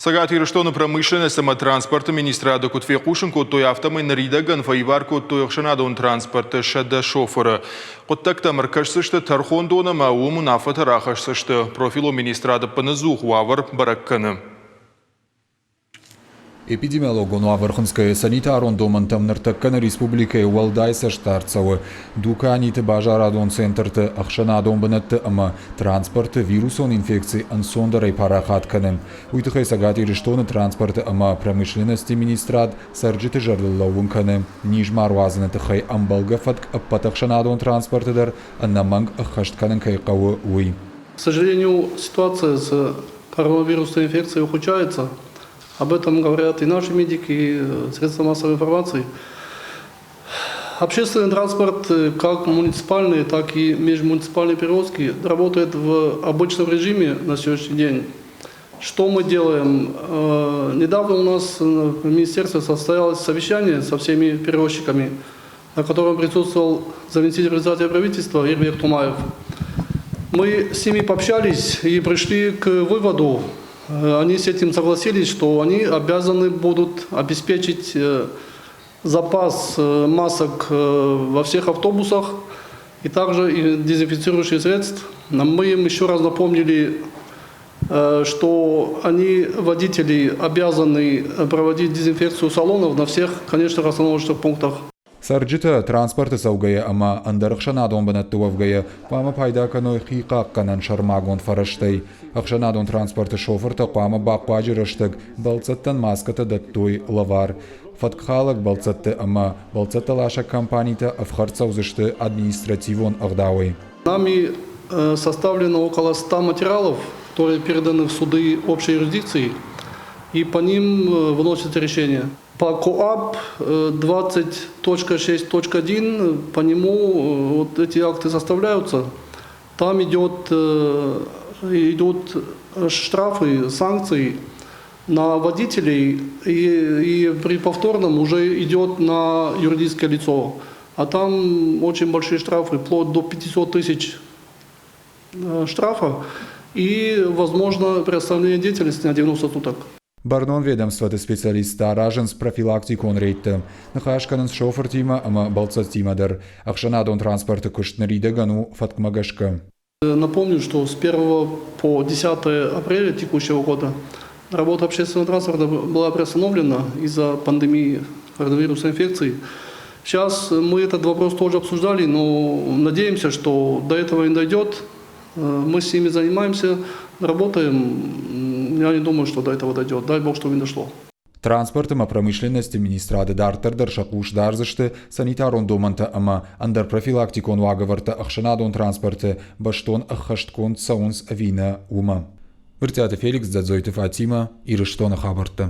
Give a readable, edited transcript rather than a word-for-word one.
Цӕгат Ирыстоны промышленность ӕмӕ транспорты министрады куыд фехъусын кодтой, афтӕмӕй ныридӕгӕн фӕивар кодтой ӕхсӕнадон транспорты 100 шофыры. Хъуыддӕгтӕм ӕркӕсдзысты тӕрхондон ӕмӕ уым уынаффӕтӕ рахӕсдзысты. Профилон министрад ӕппынӕдзух уавӕр бӕрӕг кӕны. Эпидемиологон уавӕр хынцгӕйӕ санитарон домӕнтӕм ныртӕккӕ нӕ республикӕйы уӕлдай цӕстдард цӕуы дуканиты, базарадон центрты, ӕхсӕнадон бынӕтты ӕмӕ транспорты вирусон инфекци ӕнцондӕрӕй парахат кӕны. Уый тыххӕй Цӕгат Ирыстоны транспорты ӕмӕ промышленности министрад цӕрджыты зӕрдыл лӕууын кӕны, низ ма руадзыны тыххӕй ӕмбӕлгӕ фӕтк ӕппӕт ӕхсӕнадон транспорты дӕр ӕнӕмӕнг ӕххӕст кӕнын кӕй хъӕуы, уый. К сожалению, ситуация с коронавирусной инфекцией ухудшается. Об этом говорят и наши медики, и средства массовой информации. Общественный транспорт, как муниципальные, так и межмуниципальные перевозки, работает в обычном режиме на сегодняшний день. Что мы делаем? Недавно у нас в министерстве состоялось совещание со всеми перевозчиками, на котором присутствовал заместитель председателя правительства Ирбек Тумаев. Мы с ними пообщались и пришли к выводу, они с этим согласились, что они обязаны будут обеспечить запас масок во всех автобусах и также и дезинфицирующих средств. Мы им еще раз напомнили, что они, водители, обязаны проводить дезинфекцию салонов на всех конечных остановочных пунктах. Цӕрджытӕ транспорты цӕугӕйӕ ӕмӕ ӕндӕр ӕхсӕнадон бынӕтты уӕвгӕйӕ хъуамӕ пайда кӕной хи хъахъхъӕнӕн сӕрмагонд фӕрӕзтӕй. Ӕхсӕнадон транспорты шофыртӕ хъуамӕ бахъуаджы рӕстӕг бӕлццӕттӕн маскӕтӕ дӕттой лӕвар. Фӕткхалӕг бӕлццӕтты ӕмӕ бӕлццӕттӕласӕг компанитӕ ӕфхӕрд цӕудзысты административон ӕгъдауӕй. Нами составлено около 100 материалов, которые переданы в суды общей юрисдикции, и по ним выносится решение. По КоАП 20.6.1 по нему вот эти акты составляются. Там идут штрафы, санкции на водителей, и при повторном уже идет на юридическое лицо. А там очень большие штрафы, вплоть до 500 тысяч штрафа и, возможно, приостановление деятельности на 90 суток. Бӕрнон ведомствоты специалисттӕ аразынц профилактикон рейдтӕ, ныхас кӕнынц шофыртимӕ ӕмӕ бӕлццӕттимӕ дӕр. Ӕхсӕнадон транспорты куыст ныридӕгӕн у фӕткмӕ гӕсгӕ. Напомню, что с 1 по 10 апреля текущего года работа общественного транспорта была приостановлена из-за пандемии коронавирусной инфекции. Сейчас мы этот вопрос тоже обсуждали, но надеемся, что до этого не дойдет. Мы с ними занимаемся, работаем. Я не думаю, что до этого дойдет. Дай бог, чтобы не дошло. Транспорт ӕмӕ промышленности министрады дарддӕр дӕр сӕ хъус дардзысты санитарон домӕнтӕ ӕмӕ ӕндӕр профилактикон уагӕвӕрдтӕ ӕхсӕнадон транспорты бӕстон ӕххӕстгонд цӕуынц ӕви нӕ, уымӕ. Брытъиаты Феликс, Дзӕдзойты Фатимӕ, Ирыстоны хабӕрттӕ.